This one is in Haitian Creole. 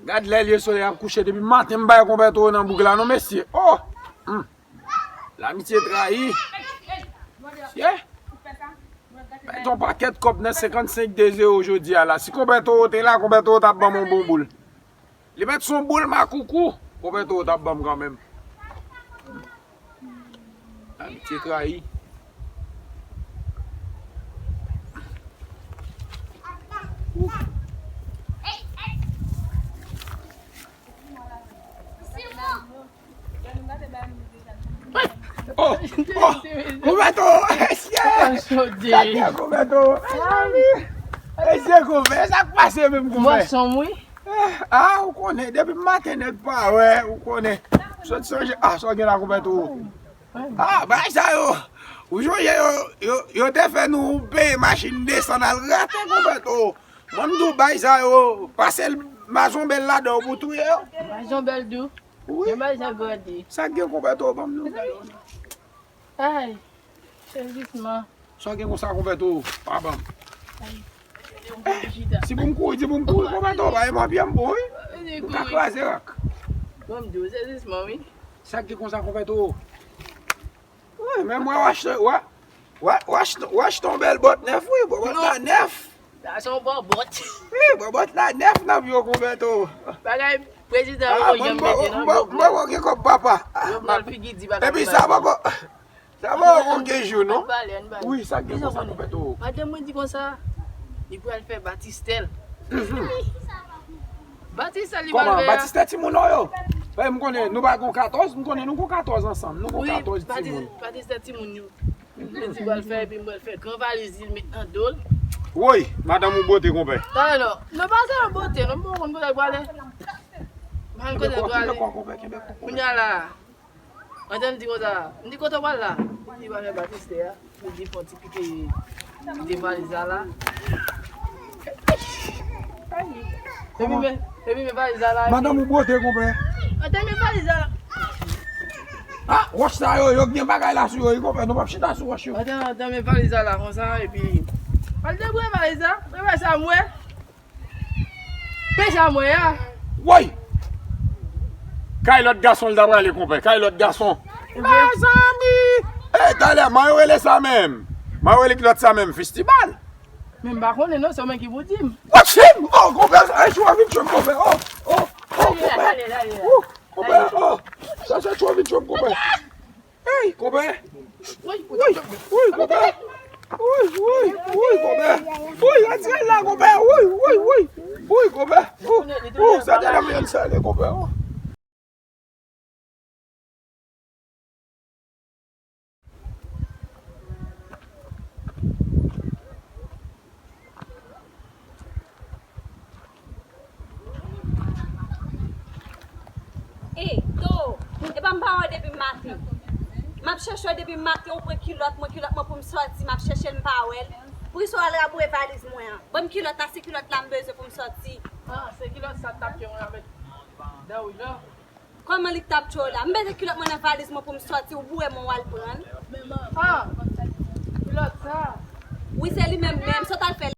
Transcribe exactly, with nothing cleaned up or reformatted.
Gad lè l ye, solèy ap kouche. Depi maten m pa wè konpè Toro nan boug la non, mesye. Oh! Hmm. Lamitye trayi. Mesye. Mèt yon pakèt kòb nan senkannsenk de zewo jodi a la. Si konpè Toro te la, konpè Toro t ap ban m yon bon boul. Li mèt son boul makoukou. Konpè Toro t ap ban m kanmenm. Lamitye trayi. Oh, oh, Roberto, mesye! Sa gen Roberto, mezanmi! Mesye, konpè, sa k pase menm, konpè? Bwason, wi. Ah, ou konnen, depi maten nèg pa wè, ou konnen. Sot sonje, ah, sa w gen la, konpè Toro? Ah, bagay sa yo, ou sonje yo, yo, yo te fè nou peye machin desann al rate, konpè Toro. Mwen m di w bagay sa yo, pase l mazonbèl ladan w pou touye yo. Mazonbèl dou. Wi. Gen bagay sa grandi. Sa k gen, konpè Toro, ban m nouvèl yo. Ay, sezisman. Sa w gen konsa, konpè Toro, pa ban m. Si pou m kouri, di pou m kouri, konpè Toro, ba e mwen pye m bon, wi. M ka kraze rak. Bon, m di w, sezisman, wi. Sa k gen konsa, konpè Toro? Wi, men mwen w achte, w a-, w a-, w achte, w achte yon bèl bòt nèf, wi, bòt la nèf. Sa se yon bòbòt. Wi, bòbòt la nèf nan pye w, konpè Toro. Bagay prezidan yo janm mete nan bòbòt. Mwen gen kòb papa. Jovenel figi di bagay. Epi sa poko, sa poko gen jou non. Wi, sa gen konsa konpè Toro. Madanm mwen di konsa, li pral fè batistè l. Batistè li pral fè a. Kòman? Batistè timoun ou yo? Paske m konnen nou pa gon katòz, m konnen nou gon katòz ansanm, nou gon katòz timoun. Batistè timoun yo. Li di pral fè, epi m pral fè gran valiz li met nan do l. Woy, madanm ou bote, konpè. Talè non. Non, pa se yon bote, non, m poko konn kote l prale. M pa konn kote l prale. Kenbe kò, konpè, kenbe kò, konpè. Kounye a la, antan m di konsa, m di kote w pral la? Li di pral fè batistè a. Li di fò ti kite, kite valiz la la. Epi men, epi men valiz la la. Madanm ou bote, konpè. Antan men valiz la la. Ah, wòch sa yo, yo gen bagay la sou yo, wi, konpè, nou p ap chita sou wòch yo. Antan, antan men valiz la la, konsa, epi. Al deboure valiz la, deboure sa m wè. Pè sa mwen a. Woy! Kay lòt gason l ta prale, konpè. Kay lòt gason. Mezanmi! E, talè, man yo rele sa menm. Man yo rele kilòt sa menm. Festibal. Men m pa konnen non, se ou menm ki pou di m. Watch him! Oh, konpè, sa e tchou vin tchou, konpè. Oh, oh, oh, konpè. Oh, konpè, oh. Sa se tchou vin tchou, konpè. Ey, konpè! Wi, wi, konpè! Wi, wi, wi, konpè! Wi, retire l la, konpè! Wi, wi, wi! Wi, konpè! Ou, ou, sa te nan men sale, konpè! Ey, Toro, epa m pa wè w depi maten. M ap chèche w depi maten, ou pran kilòt mwen, kilòt mwen pou m sòti, m ap chèche l, m pa wè l. Poukisa w al raboure valiz mwen an? Ban m kilòt la, se kilòt la m bezwen pou m sòti. Ah, se kilòt sa t ap fè mwen avèk dan wouj la. Kòman li t ap tchwe w la? M mete kilòt mwen nan valiz mwen pou m sòti, ou boure mwen w al pran l. Ah! Kilòt sa? Wi, se li menm menm. Sa w t al fè